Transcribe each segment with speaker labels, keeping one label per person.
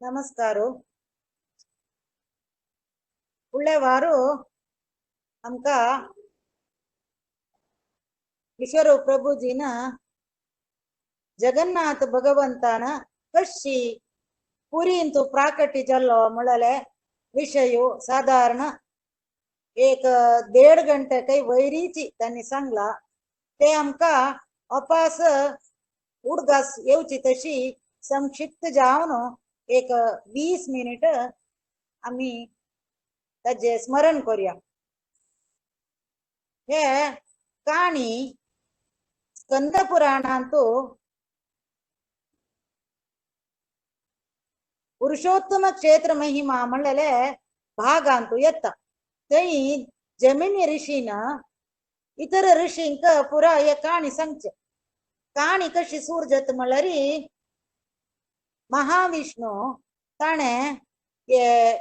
Speaker 1: नमस्कार. फुडल्या वारो आमकां विश्वरूप प्रभुजीन जगन्नाथ भगवंतान कशी पुरींतु प्राकट्य जाल्लो म्हळ्यार विशय सादारण एक 1.5 घंटे काही वैरीची त्यांनी सांगला. ते आमकां अपास उडगास येवची तशी संक्षिप्त जावन एक 20 मिनिट आमी ताजे स्मरण करूया. हे काणी स्कंद पुराणांतु पुरुषोत्तम क्षेत्र महिमा म्हणलेले भागांतु येता. थंय जमिनी ऋषीन इतर ऋषींक पुरा हे काणी सांगचे. काणी कशी सूर जाता म्हणल्यार महाविष्णू ताणे हे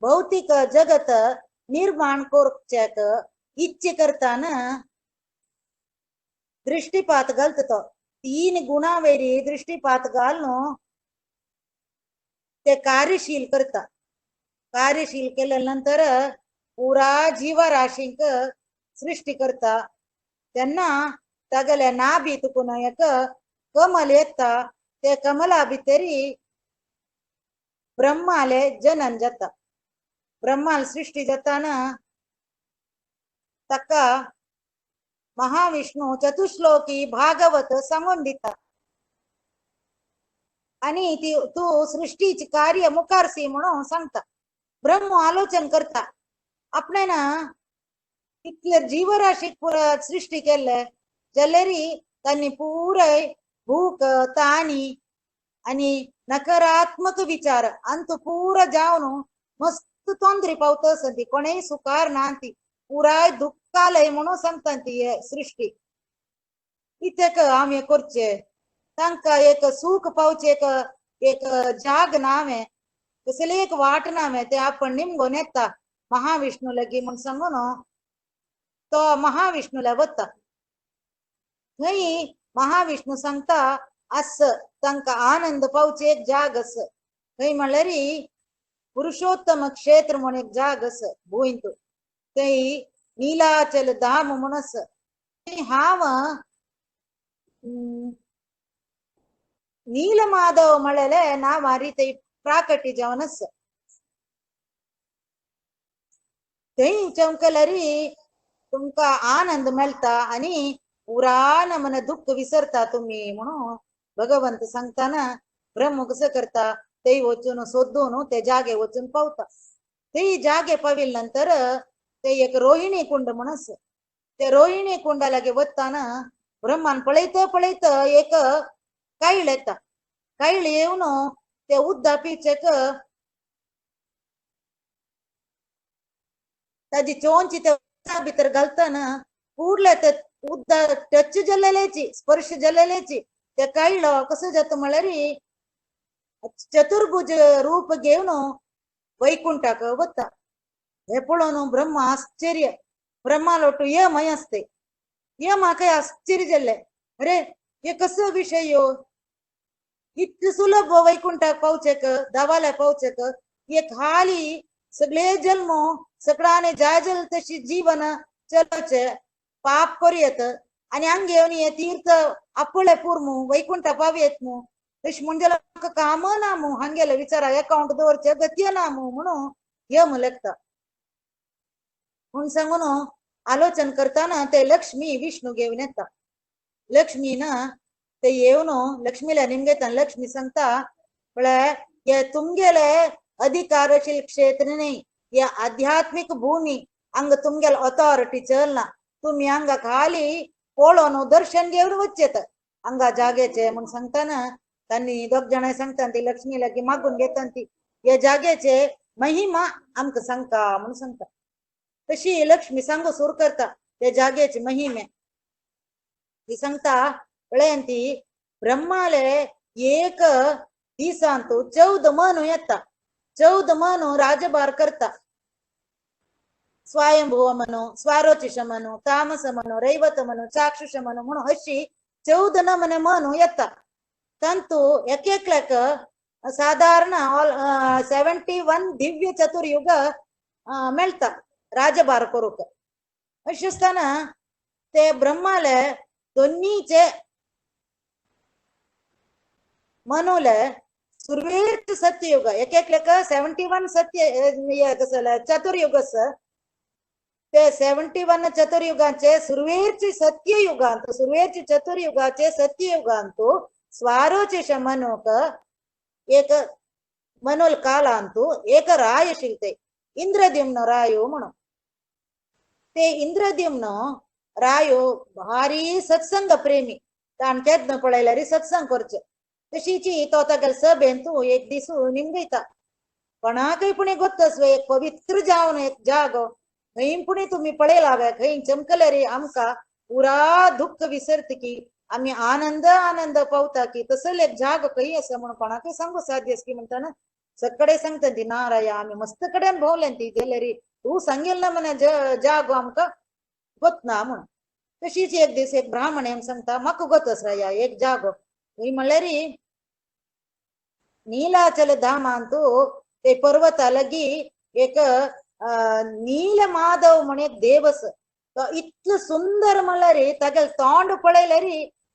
Speaker 1: भौतिक जगत निर्माण करच्याक इच्छे करताना दृष्टिपात घालता. तो 3 गुणावेरी दृष्टिपात घालून ते कार्यशील करता. कार्यशील केल्या नंतर पुरा जीवराशींक सृष्टी करता. तेन्ना तागेल्या नाभी तुकून एक कमल येता. ते कमला भितरी ब्रह्माले जनन जाता. ब्रह्माल सृष्टी जाताना ताका महाविष्णू चतुश्लोकी भागवत सांगून दिता आणि ती तू सृष्टीची कार्य मुखारसी म्हणून सांगता. ब्रह्म आलोचन करता आपणे ना इतले जीवराशीक पुरा सृष्टी केल्ले जाल्यार तांणी पुराय भूक ताणी आणि नकारात्मक विचार अंत पुरा जावन मस्त तोंदरी पावता आसा ती कोणेय सुखार ना ती पुराय दुःखालय म्हणून सांगता ती सृष्टी. कित्याक आमी करचे तांकां एक सूख पावचे एक एक जाग ना हांवें कसली एक वाट ना हांवें ते आपण निमगोन येता महाविष्णू लागी म्हूण सांगून तो महाविष्णूला वता. थंय महाविष्णू सांगता आस तांकां आनंद पावचे एक जाग आस. थंय म्हणल्यार पुरुषोत्तम क्षेत्र म्हूण एक जाग आस भूंयंत. थंय नीलाचल धाम म्हूण आस. थंय हांव नीलमाधव म्हळेले नांवारी थंय प्राकट्य जावन आस. थंय चमकल्यार तुमकां आनंद मेळटा आनी पुराण मन दुःख विसरता तुमी म्हणून भगवंत सांगताना ब्रह्म कसं करता ते वचून सोदून ते जागे वचून पावता. ते जागे पाविल नंतर ते एक रोहिणी कुंड म्हण आस. ते रोहिणी कुंडा लागी वताना ब्रह्मान पळयत पळयत एक कायळ येता. कायळ येवन ते उद्दा पिचेक ताजी चोंची ते भितर घालताना कुडले ते उद्दा टच जाल्लेची स्पर्श जाल्लेची ते कायळ कसं जाता म्हणल्यार चतुर्भुज रूप घेवन वैकुंठाक वता. हे पळोवन ब्रह्म आश्चर्य. ब्रह्मालोटू यमय आसते. यमाकय आश्चर्य जाल्ले, अरे हे कसो विशय हो, इतले सुलभ वैकुंठाक पावचेक देवालय पावचेक हे खाली सगळे जल्म सगळ्याने जाय जल तशी जीवन चलोवचे पाप करूयेत आनी हांगा येवन हे तीर्थ आपले पुरमू वैकुंठा पावयेत मू तशें म्हणजे काम ना मू हांगेले विचारा अकाउंट दवरचे गत्य ना मू म्हणून यम लेखता. म्हूण सांगून आलोचन करताना ते लक्ष्मी विष्णू घेवन येता. लक्ष्मी ना ते येवन लक्ष्मीला निमगेता. लक्ष्मी सांगता म्हळ्यार हे तुमगेले अधिकारशील क्षेत्र न्ही, हे आध्यात्मिक भूमी, हांगा तुमगेले ऑथॉरिटी चलना, तुमी हांगा खाली पळोवन दर्शन घेवन वचचेत हांगा जाग्याचे म्हूण सांगताना तांणी दोग जाणां सांगता ती लक्ष्मी लागीं मागून घेता ती हे जाग्याचे महिमा आमकां सांगता म्हूण सांगता. तशी लक्ष्मी सांगू सुरू करता त्या जाग्याची महिमे. ती सांगता पळय ती ब्रह्माले एक दिसांतू 14 मनू येता. 14 मनू राजभार करता. स्वयंभुव म्हणू, स्वारोचिष म्हणू, तामस म्हणू, रैवत म्हणू, चाक्षुष म्हणू म्हणून अशी 14 नमने मनू येता. तांतू एक एकल्याक सादारण ऑल 71 दिव्य चतुर्युग मेळटा राजभार करूंक. अशें आसतना ते ब्रह्माले दोन्नीचे मनूले सुरवेच सत्ययुग एक एकल्याक 71 सत्य चतुर्युग आसा. ते 71 चतुर्युगाचे सुरवेचे सत्ययुगांत सुरवेचे चतुर्युगाचे सत्ययुगांतु स्वारोचिष मनूक एक मनोल कालांतु एक राय शिलते इंद्रद्युम्न रायो म्हणून. ते इंद्रद्युम्न रायो भारी सत्संग प्रेमी, ताण केन्ना पळयल्यार सत्संग करचे. तशीची तो तागेले सभेंतु एक दीस निमगयता कोणाकय पुणी गोत्तस एक पवित्र जावन एक जागो खंय पुणी तुमी पळयला खंय चमकले रे आमकां पुरा दुःख विसरत की आमी आनंद आनंद पावता की तसले एक जागो खंय आसा म्हणून कोणाकय सांगू साध्य की म्हणटाना सगळे सांगता ती नाराया आमी मस्त कडेन भोंवले ती गेले तूं सांगेल ना म्हणे जागो आमकां गोतना म्हणून. तशीच एक दीस एक ब्राह्मण येवन सांगता म्हाका गोतस राया एक जागो थंय म्हणल्यार नीलाचल धामांतु ते पर्वता लागी एक नील माधव म्हण एक देवस, तो इतलो सुंदर म्हणल्यार तागेले तोंड पळयल्यार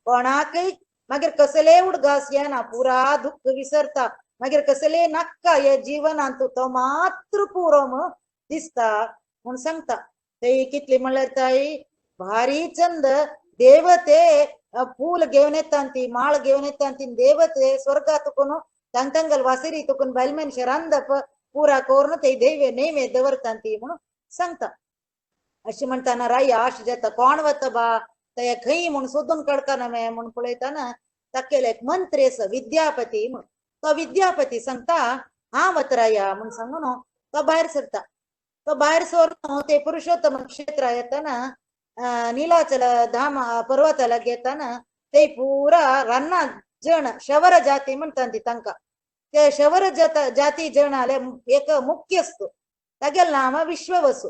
Speaker 1: कोणाकय मागीर कसले उडगास येना, पुरा दुःख विसरता, मागीर कसले नाक्का हे जीवनांत तो मात्र पुरो म्हणून दिसता म्हूण सांगता. ते कितली म्हणल्यार ताई भारी चंद देवते फूल घेवन येता ती माळ घेवन येता ती देवते स्वर्गात तुकून तांगल वासिरी तुकून बायल मनशे रांदप पुरा करून ते देवे नैवेद्य दवरता ती म्हणून सांगता. अशें म्हणटाना राया अशें जाता कोण वता बा ते खंय म्हूण सोदून काडकाना मे म्हूण पळयतना ताकेले एक मंत्री आसा विद्यापती म्हूण, तो विद्यापती सांगता हांव वता राया म्हूण सांगून तो भायर सरता. तो भायर सरून ते पुरुषोत्तम क्षेत्र येतना नीलाचल धाम पर्वता लागी येतना ते पुरा रान्ना जण शवर जाती म्हणटा ती तांकां, ते शवर जाती जणाले एक मुख्यस्थ तागेलें नांव विश्ववसु.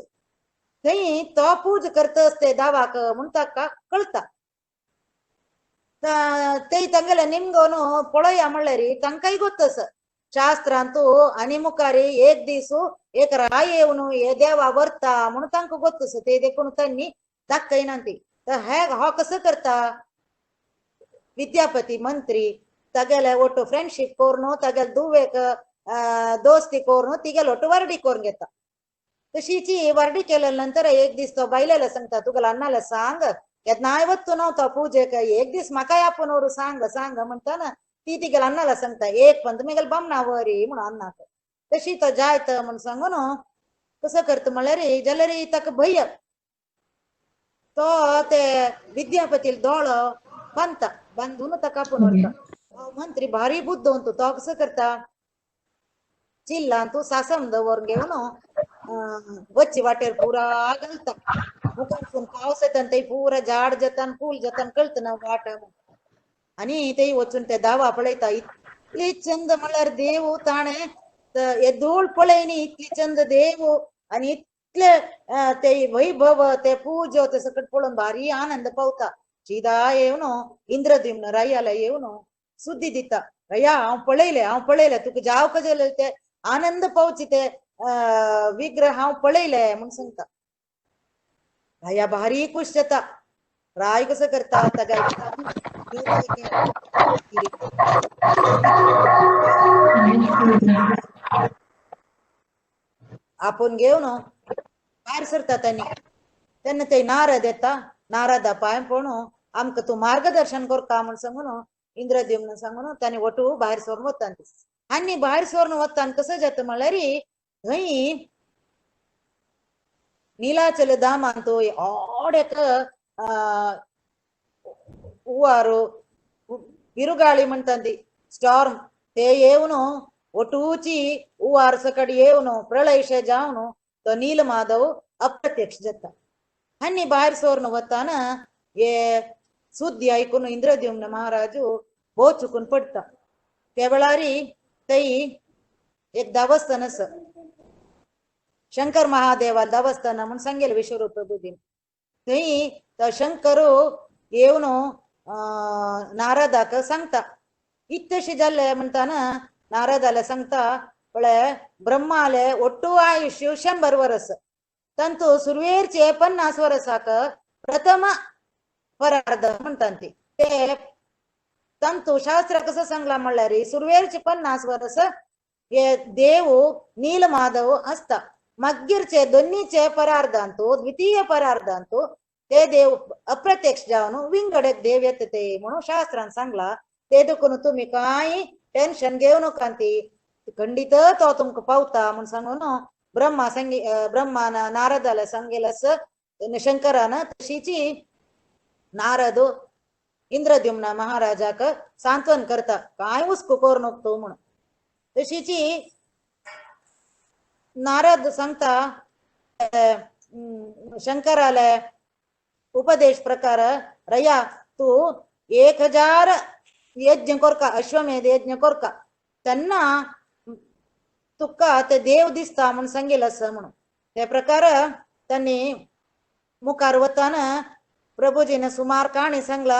Speaker 1: थंय तो पूज करता ते दावाक म्हूण ताका कळटा. ते तांगेले निमगोन पळया म्हणल्यार तांकांय गोत्त आसा शास्त्रांतु आनी मुखार एक दीस एक राय येवन हे देवा व्हरता म्हणून तांकां गोत्त आसा. ते देखून तांणी दाखयना ती. तर हे हो कसो करता विद्यापती मंत्री तागेले ಒಟ್ಟು फ्रेंडशिप करून तागेले दुवेक दोस्ती करून तिगेले ಒಟ್ಟು वर्डी करून घेता. तशीची वर्डी केल्या नंतर एक दीस तो बायलेला सांगता तुगेल्या अण्णाला सांग केन्नाय वत्तू नव्हता पूजेक एक दीस म्हाकाय आपोवन व्हरू सांग सांग म्हणटाना ती तिगेल्या अण्णाला सांगता एक पण तुमी बामणा वरी म्हणून अण्णाक. तशी तो जायत म्हूण सांगून कसो करता म्हणल्यार जाल्यार ताका भंय तो ते विद्यापतील दोळो बांदता, बांदून ताका आपोवन व्हरता. मंत्री भारी बुद्ध तो कसो करता चिल्लांतू सासम दवरून घेवन वच्ची वाटेर पुरा घालता. मुखारसून पावस येता ते पुरा झाड जाता फूल जाता कळटा ना वाट. आनी ते वचून ते दावा पळयता इतली चंद म्हणल्यार देव ताणें येदोळ पळय न्ही इतली चंद देव आनी इतले ते वैभव ते पूजो ते सकट पळोवन भारी आनंद पावता. सीधा येवन इंद्रद्युम्न रायाला येवन सुद्दी दिता रया हांव पळयलें हांव पळयलें तुका जाव कशें ते आनंद पावची ते विग्रह हांव पळयले म्हूण सांगता. राया भारी खुश जाता. राय कसो करता ताका आपोवन घेवन भायर सरता तांणी. तेन्ना ते नारद येता, नारदा पांय पळोवन आमकां तूं मार्गदर्शन करता म्हूण सांगून इंद्रद्युम्न सांगून तांणी वटू भायर सरून वता. आनी भायर सरून वता कसो जाता म्हणल्यार थंय नीलाचल धामांत व्हड एक हुवारो बिरुगाळी म्हणटा ती स्टॉर्म ते येवन ಒಟೂಚಿ ಹೂವಾರ್ सकट येवन प्रलयशे जावन तो नीलमाधव अप्रत्यक्ष जाता. आनी भायर सरून वताना हे सुद्दी आयकून इंद्रद्युम्न महाराजू भोव चुकून पडटा. त्या वेळार थंय एक देवस्थान आसा शंकर महादेवा देवस्थान म्हूण सांगेल विश्वरूप प्रभुजीन. थंय तो शंकर येवन नारदाक सांगता इतशें जाल्लें म्हणटाना नारदाले सांगता पळय ब्रह्माले ಒಟ್ಟು आयुष्य 100 वर्स ತಂತು सुरवेरचे 50 वर्साक प्रथम परार्ध म्हणटात ती. ते तंतु शास्त्र कसं सांगला म्हणल्यार सुरवेरचे 50 वर्स हे देव नीलमाधव असता. मागीरचे दोन्हीचे परार्धांतु द्वितीय परार्धांतु ते देव अप्रत्यक्ष जावन विंगड देव येता ते म्हणून शास्त्रान सांगला. ते देखून तुम्ही काय टेन्शन घेऊ नका, ती खंडित तो तुमकां पावता म्हूण सांगून ब्रह्मा संगी ब्रह्मान नारदाला सांगेल शंकरान. तशीची नारद इंद्रद्युम्न महाराजाक सांत्वन करता काय हुस्को करू नको तूं म्हणून. तशीची नारद सांगता शंकराले उपदेश प्रकार रया तू 1000 यज्ञ कोरका, अश्वमेध यज्ञ कोरका, त्यांना तुका ते देव दिसता म्हणून सांगेल असं म्हणून. त्या प्रकार त्यांनी मुखार वताना प्रभुजीने सुमार काणी सांगला.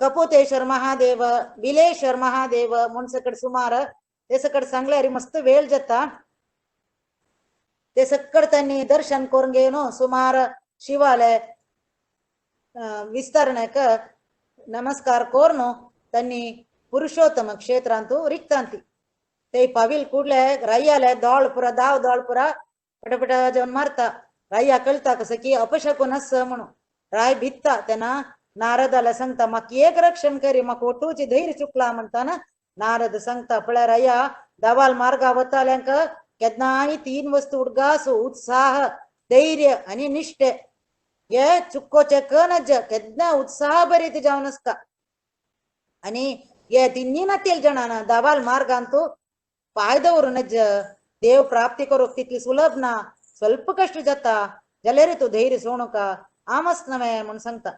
Speaker 1: कपोतेश्वर महादेव बिलेश्वर महादेव म्हणून सकड सुमार ते सकड सांगल्यार मस्त वेळ जाता. ते सकड त्यांनी दर्शन करून घेवन सुमार शिवालय विस्तरणेक नमस्कार करून त्यांनी पुरुषोत्तम क्षेत्रांतु रिक्तांती. ते पाविल ಕೂಡ್ಲೆ ರಯ್ಯಾಲೆ ದೋಳ್ಪುರ ದಾವ್ ದೋಳ್ಪುರ ಪಟಪಟ ಜವನ್ ಮಾರ್ತಾ. ರಯ್ಯ ಕಳ್ತಾ कसं की अपशकुन आसा म्हणून. राय भित्ता तेन्ना नारदाला सांगता म्हाका एक रक्षण करी, म्हाका ओटूची धैर्य चुकला म्हणताना नारद सांगता पळय रया दवाल मार्गा वताल्यांक केन्नाय 3 वस्तू उडगास उत्साह धैर्य आनी निश्ठे हे चुकोचे कनज केन्ना उत्साह भरीत जावन आसता. आनी हे तिन्ही नातील जणांना दवाल मार्गांतू पाय दवरून देव प्राप्ती करूंक तितली सुलभ ना, ಸ್ವಲ್ಪ कष्ट जाता जाल्यार तूं धैर्य सोडूका आमच नव्हे म्हणून सांगता.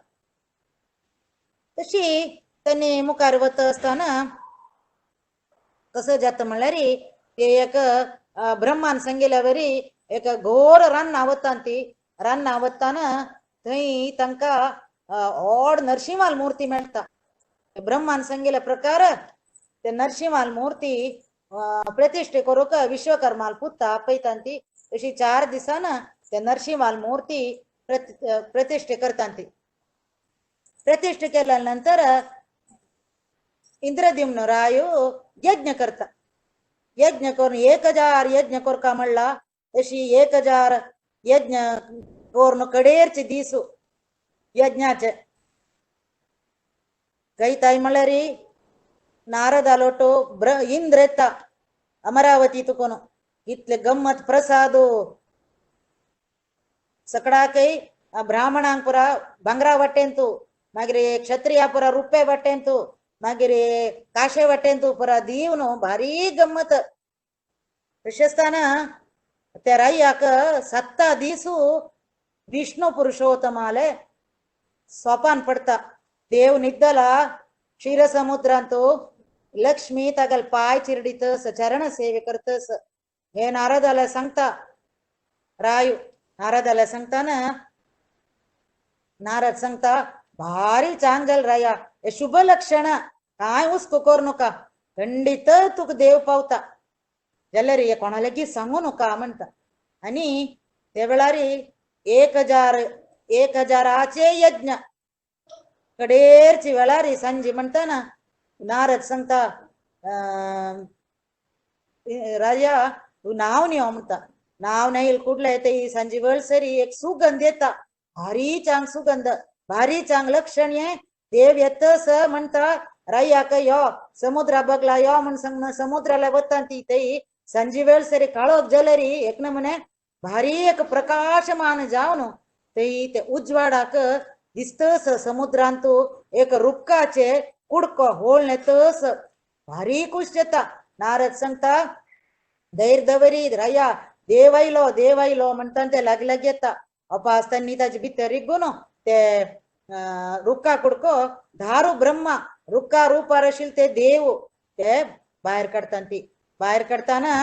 Speaker 1: तशी त्यांनी मुखार वता आसतना कसं जाता म्हणल्यार ते एक ब्रह्मान सांगिल्ल्या वरी एक घोर रान्ना वता ती. रान्ना वताना थंय तांकां व्हड नरसिंहाल मूर्ती मेळटा. ब्रह्मान सांगिल्ल्या प्रकार ते नरसिंहाल मूर्ती प्रतिष्ठे करूंक विश्वकर्माल पुता आपयता ती. तशी 4 दिसान ते नरसिंहाल मूर्ती प्रतिष्ठे करतात ती. प्रतिष्ठे केल्या नंतर इंद्रद्युम्न रायो यज्ञ करता. यज्ञ करून 1000 यज्ञ करका म्हणला. तशी 1000 यज्ञ करून कडेरचे दीस यज्ञाचे गैताय म्हणल्यार नारदालोटो इंद्र येता अमरावती तुकोन इतले गम्मत प्रसाद सकडाकय ब्राह्मणांक पुरा भांगरा वाटेंतू, मागीर क्षत्रिया पुरा रुपे वाटेंतू, मागीर काशे वाटेंतू पुरा दीवन भारी गम्मत. तशें त्या रायाक 7 दीसू विष्णु पुरुषोत्तमाले सोपान पडता. देव निद्दला क्षीरसमुद्रांतू लक्ष्मी तागल पाय चिरडीतस चरण सेवे करतस हे नारदाला सांगता रायू. नारदाला सांगताना नारद सांगता भारी चांग जाल राया, हे शुभ लक्षण काय हुस्को करू नका, खंडित तुका देव पावता जाल्यार हे कोणा लागीं सांगू नका म्हणटा. आनी त्या वेळार 1000 यज्ञ कडेरची वेळार सांजे म्हणताना नारद सांगता राजा तूं नाव न्ही म्हणटा. नाव नाही कुडले ते सांजे वेळ सरी एक सुगंध येता, भारी चांग सुगंध, भारी चांग लक्षण हे देव येतस म्हणटा रायाक यो समुद्रा बगला यो म्हण सांगना समुद्राला वता ती थंय सांजे वेळ सरी काळोख जाल्यार एक नमुने भारी एक प्रकाशमान जावन थंय ते उजवाडाक दिसतस समुद्रांतू एक रुखाचे कुडको होळ येतस भारी खुश जाता. नारद सांगता धैर्य दवरी राया, देव आयलो देव आयलो म्हणटा ते लागीं लागीं येता. अपास त्यांनी ताजे भितर रिगून ते रुखा कुडको दारू ब्रह्मा रुखा रूपार आशिल्ले ते देव ते भायर काडटा ती. भायर काडटाना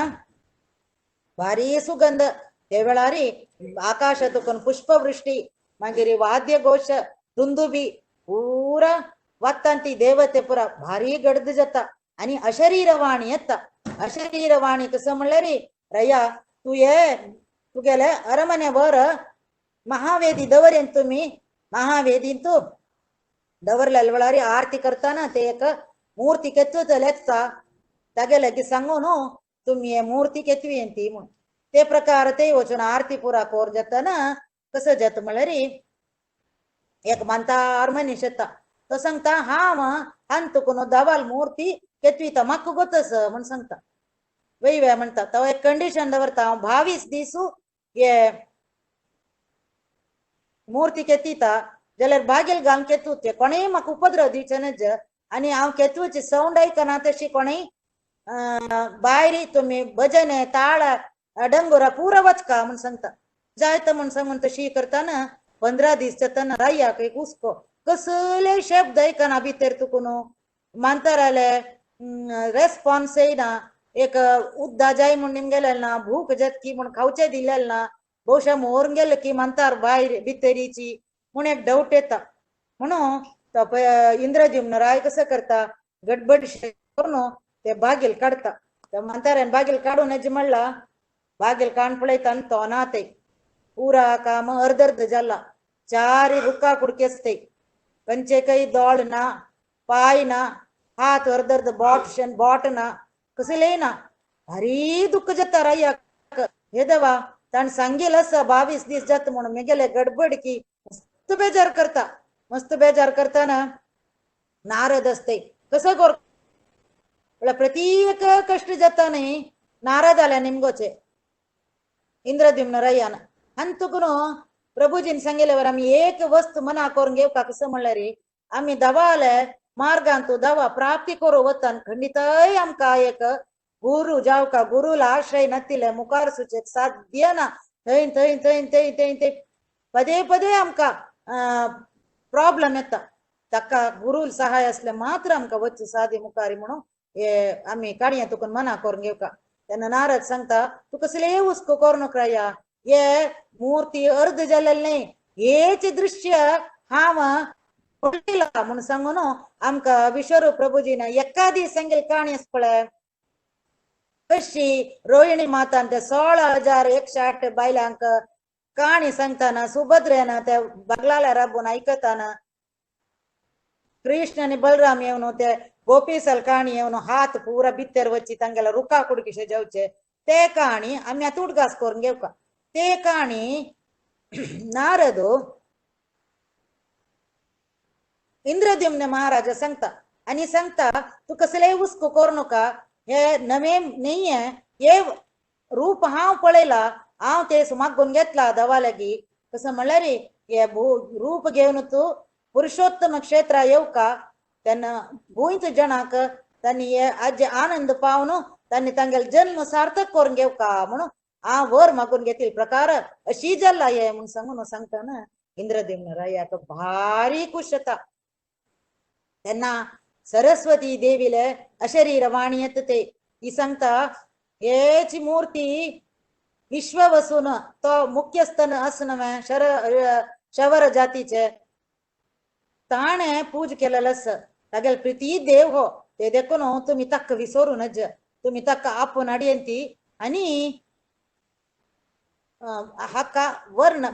Speaker 1: भारी सुगंध ते वेळार आकाशांतून पुष्पवृष्टी मागीर वाद्यघोष दुंदुबी पुरा वाचतान ती देवते पुरा भारी गडद जाता आनी अशरीरवाणी येता. अशरीरवाणी कसं म्हणल्यार रया तूं ये तुगेले अरमने वर महावेदी दवरेन तुमी महावेदीन तूं दवरलेल्या वेळार आरती करताना ते एक मूर्ती केतुतलेच तागे लागीं सांगू न्हू तुमी हे मूर्ती केतवी ती म्हूण. ते प्रकार ते वचून आरती पुरा कोर जाताना कसं जाता म्हणल्यार एक मांतार मनीस येता तो सांगता हांव हांव तुका दवाल मूर्ती केतविता म्हाका गोतस म्हूण सांगता. वय वय म्हणटा तो एक कंडिशन दवरता हांव 22 दीस हे मूर्ती केतिता जाल्यार बागेल घालून केतूच कोणेय म्हाका उपद्रव दिवचे नज आनी हांव केतूची सावंड आयकना तशी कोणेय भायर तुमी भजन ताळ डंगोरा पुरा वचका म्हूण सांगता. जायत म्हूण सांगून तशी करताना 15 दीस जाताना रायाक एक हुस्को कसले शब्द आयकना भितर तुका न्हू मांताराले रेस्पॉन्स येयना एक उद्दा जाय म्हूण निमगेलें ना भूक जातकी म्हूण खावचें दिलेलें ना बहुशा मोरून गेले की मांतार भायर भितरीची म्हूण एक डावट येता. म्हणून तो पळय इंद्रद्युम्न राय कसो करता गडबड करून ते बागेल काडटा. त्या म्हाताऱ्यान बागेल काडून हेजे म्हणला बागेल काण पळयता आनी तो ना ते पुरा काम अर्द अर्द जाला चार रुका कुडके आसते खंयचे काही दोळ ना पाय ना हात अर्द अर्द बोट शेन बोट ना कसलेय ना भारी दुःख जाता रायाक. हे देवा ताणें सांगेल आसा 22 दीस जाता म्हणून मेगेले गडबड की मस्त बेजार करता. मस्त बेजार करताना नारद असते कसं कर प्रत्येक कष्ट जाता न्ही नारद आल्या निमगोचे इंद्रद्युम्न रयान आनी तुका न्हू प्रभुजीन सांगिल्ल्यावर आमी एक वस्तू मना करून घेवका कसं म्हणल्यार आमी दवाले मार्गांतू दवा प्राप्ती करू वतान खंडितय आमकां एक गुरु जावका गुरुला आश्रय नतिले मुखार सुचेक साध्य ना थंय थंय थंय थंय थंय थंय पदे पदे आमकां प्रॉब्लम येता. ताका गुरुल सहाय असले मात्र आमकां वच्चें सादी मुखारी म्हणून हे आमी काडया तुका मना करून घेवका. तेन्ना नारद सांगता तूं कसलेय हुस्को करू नाका या हे मूर्ती अर्द जालेली न्ही हेच दृश्य हांव पळयला म्हूण सांगून आमकां विश्वरूप प्रभुजीन एका दीस सांगेल काणी आसा पळय कशी रोहिणी मातान ते 16,108 बायलांक काणी सांगताना सुभद्रेन त्या बगलाला राबून आयकताना कृष्ण आनी बलराम येवन ते गोपीसल काणी येवन हात पुरा भितर वची तांगेल्या रुखा कुडकीशे जावचे ते काणी आमी आतां उडगास करून घेवका. ते काणी नारद इंद्रद्युम्न महाराजा सांगता आनी सांगता तूं कसलेय हुस्को करू नाका हे नवे न्ही हे रूप हांव पळयला हांव ते मागून घेतला दवा लागीं कसं म्हणल्यार हे रूप घेवन तूं पुरुषोत्तम क्षेत्रा येवका तेन्ना भूंयच जणांक तांणी हे आजी आनंद पावन तांणी तांगेलो जन्म सार्थक करून घेवका म्हणून हांव वर मागून घेतील प्रकार अशी जाला हे म्हूण सांगून सांगताना इंद्रद्युम्न रायाक भारी खुश जाता. तेन्ना सरस्वती देवीले अशरीर वाणी येता ते ती सांगता हेची मूर्ती विश्व वसून तो मुख्यस्थन आस न्हय शवर जातीचे ताणें पूज केलेलो आसा तागेले प्रिती देव हो ते देखून तुमी ताका विसरू नज तुमी ताका आपोवन हाडयेन ती आनी हाका वर्ण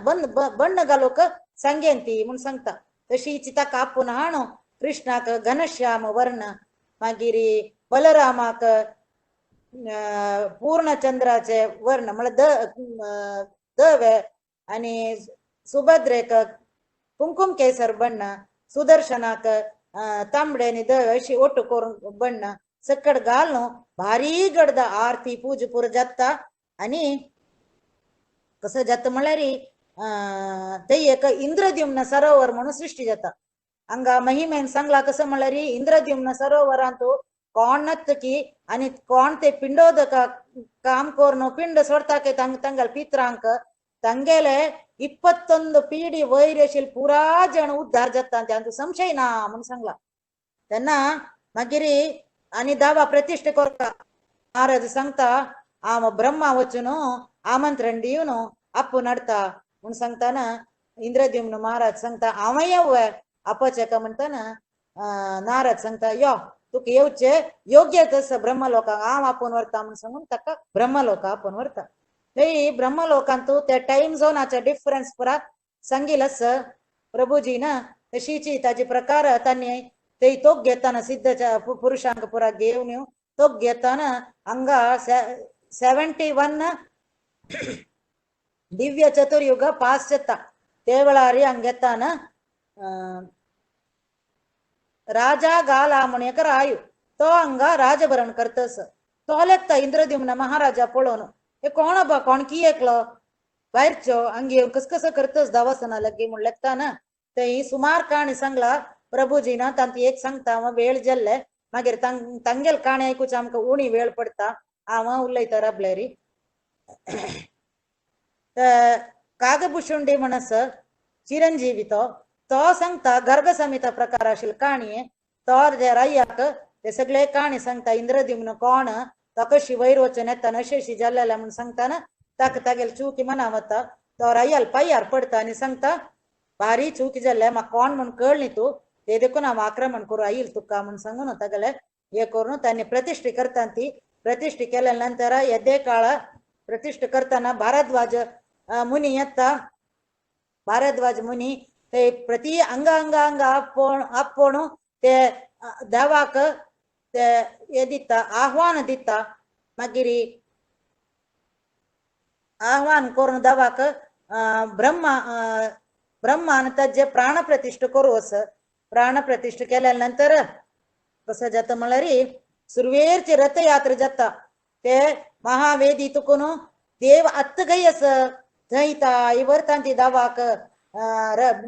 Speaker 1: बण्ण घालूंक सांगेन ती म्हूण सांगता. तशीच ताका आपोवन हाणू कृष्णाक घनश्याम वर्ण मागीर बलरामाक पूर्णचंद्राचे वर्ण म्हळ्यार दवे आनी सुभद्रेक कुंकुम केसर बण्ण सुदर्शनाक तांबडे आनी दवे अशी ओटू करून बण्ण सकट घालून भारी गडद आरती पूज पुरो जाता. आनी कसं जाता म्हणल्यार ते एक इंद्रद्युम्न सरोवर म्हणून सृष्टी जाता. हांगा महिमेन सांगला कसं म्हणल्यार इंद्रद्युम्न सरोवरांत कोण नत्त की आनी कोण ते पिंडोदका काम करून पिंड सोडता की तांगेले पित्रांक तांगेले 21 पिढी वयर अशी पुरा जण उद्धार जाता तांचो संशय ना म्हूण सांगला. तेन्ना मागीर आनी दावा प्रतिश्ठा करता नारद सांगता हांव ब्रह्मा वचून आमंत्रण दिवन आपोवन हाडटा म्हूण सांगताना इंद्रद्युम्न महाराज सांगता हांव येवं आपोवचें का म्हणटाना नारद सांगता यो तुका येवचे योग्य तसं ब्रह्मलोकांक हांव आपोवन व्हरता म्हूण सांगून ताका ब्रह्मलोका आपोवन व्हरता. थंय ब्रह्मलोकांत त्या टायम झोनाचे डिफरन्स पुरा सांगील आसा प्रभुजीन. तशीची ताजे प्रकार तांणी थंय तोक घेताना सिद्धच्या पुरुषांक पुरा घेवन तोक घेताना हांगा 71 दिव्य चतुर्युग पास जाता. ते वेळार हांगा घेताना राजा गाला म्हूण एक रायू तो हांगा राजभरण करतस. तो लेखता इंद्रद्युम्न महाराजा पळोवन हे कोण बा कोण की एकलो भायरचो हांगे कस कसो करतस दवासना लगी म्हूण लेखता ना. थंय सुमार काणी सांगला प्रभुजीना तांती एक सांगता हांव वेळ जाल्ले मागीर तांगेल काणी आयकुचे आमकां उणी वेळ पडटा. हांव उलयता राबलेरी. कागभूषुंडी म्हण आसा चिरंजीवी तो तो सांगता गर्ग संहिता प्रकार आशिल्ली काणी. तो रायाक ते सगळे काणी सांगता इंद्रद्युम्न कोण तो कशी वयर वचून येता अशी जाल्लेल्या म्हूण सांगता ना ताका तागेले चुकी मना वता. तो रायाल पांयार पडटा आनी सांगता भारी चुकी जाल्ले म्हाका कोण म्हूण कळ्ळी तूं ते देखून हांव आक्रमण करूं आयल तुका म्हूण सांगून तागेले हे करून तांणी प्रतिश्ठा करता. ती प्रतिश्ठा केल्या नंतर येदे काळ प्रतिश्ठा करतना भारद्वाज मुनी येता. भारद्वाज मुनी ते प्रति अंग अंग अंग आपोवन ते देवाक ते हे दिता आव्हान दिता. मागीर आव्हान करून देवाक ब्रह्मा ब्रह्मान ताजे प्राण प्रतिश्ठा करूं असं. प्राण प्रतिश्ठा केल्या नंतर कसं जाता म्हणल्यार सुरवेरची रथयात्रा जाता. ते महावेदी तुकून देव आत्त गय आसा थंय व्हरता ती देवाक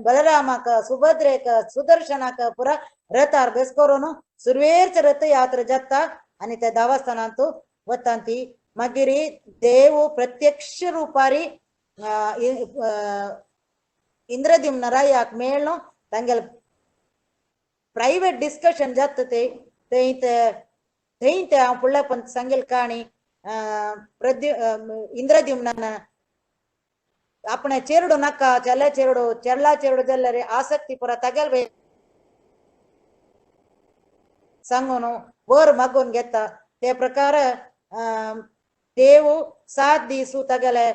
Speaker 1: बलरामाक सुभद्रेक सुदर्शनाक पुरा रथार बेस करून सुरवेरची रथयात्रा जाता आनी त्या देवस्थानांत वता ती. मागीर देव प्रत्यक्ष रुपारी इंद्रद्युम्न रायाक मेळ्ळो तांगेले प्रायवेट डिस्कशन जाता ते थंय थंय ते हांव फुडल्या पण सांगेल काणी. इंद्रद्युम्नान आपणे चेरडू नाका चेल्या चेरडू चेडला चेरडू जाल्यार आसक्ती पुरा तागेल सांगून वर मागून घेता. ते प्रकार देव 7 दीस तागेले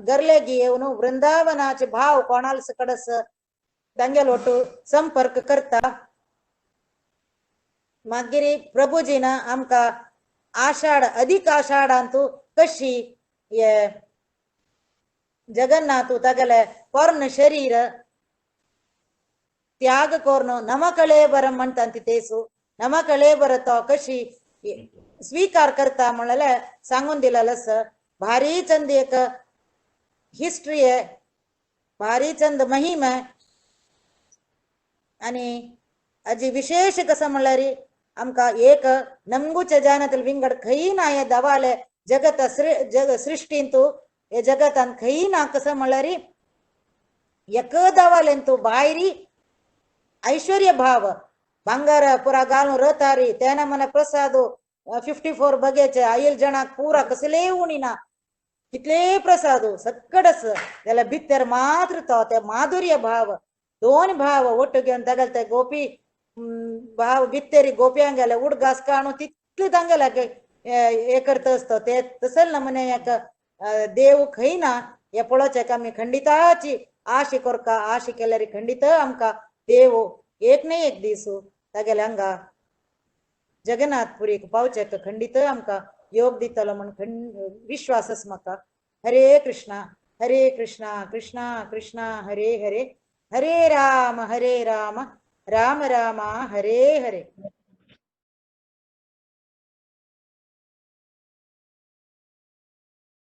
Speaker 1: गरलेगी येवन वृंदावनाचे भाव कोणाल कडस तांगेल ಒಟ್ಟು संपर्क करता. मागीर प्रभुजीन आमकां आषाढ अधिक आषाढांतू कशी हे जगन्नाथ तागेले पर्ण शरीर त्याग करून नमकळेबरम म्हणटा ती तेसू नमकळेबर तो कशी स्वीकार करता म्हणल्यार सांगून दिलेलं आसा. भारी चंद एक हिस्ट्री आहे, भारी चंद महिम आहे. आनी हाजी विशेष कसं म्हणल्यार आमकां एक नमगुच्या जानतले विंगड खंय ना हे दवाले जगत जग सृश्टींतू हे जगतान खंय ना कसं म्हणल्यार एक दवालेंतू भायरी ऐश्वर्य भाव भांगार पुरा घालून रथारी तेना मना प्रसाद 54 बगेचे आयल जणाक पुरा कसले उणी ना कितले प्रसाद सक्कडस जाल्यार भितर मात्र तो ते माधुर्य भाव दोन भाव ಒಟ್ಟು घेवन तागेले ते गोपी भाव भित्तेरी गोप्यांगेले उडगास काणू तितले तांगेले हे करता आसता ते तसल नमुने एक देव खंय ना हे पळोवचें आमी खंडिताची आशे करका आशे केल्यार खंडित आमकां देव एक न्ही एक दीस तागेले हांगा जगन्नाथपुरीक पावचें खंडित आमकां योग दितलो म्हण विश्वास आसा म्हाका. हरे कृष्णा हरे कृष्णा कृष्णा कृष्णा हरे हरे, हरे राम राम राम हरे हरे.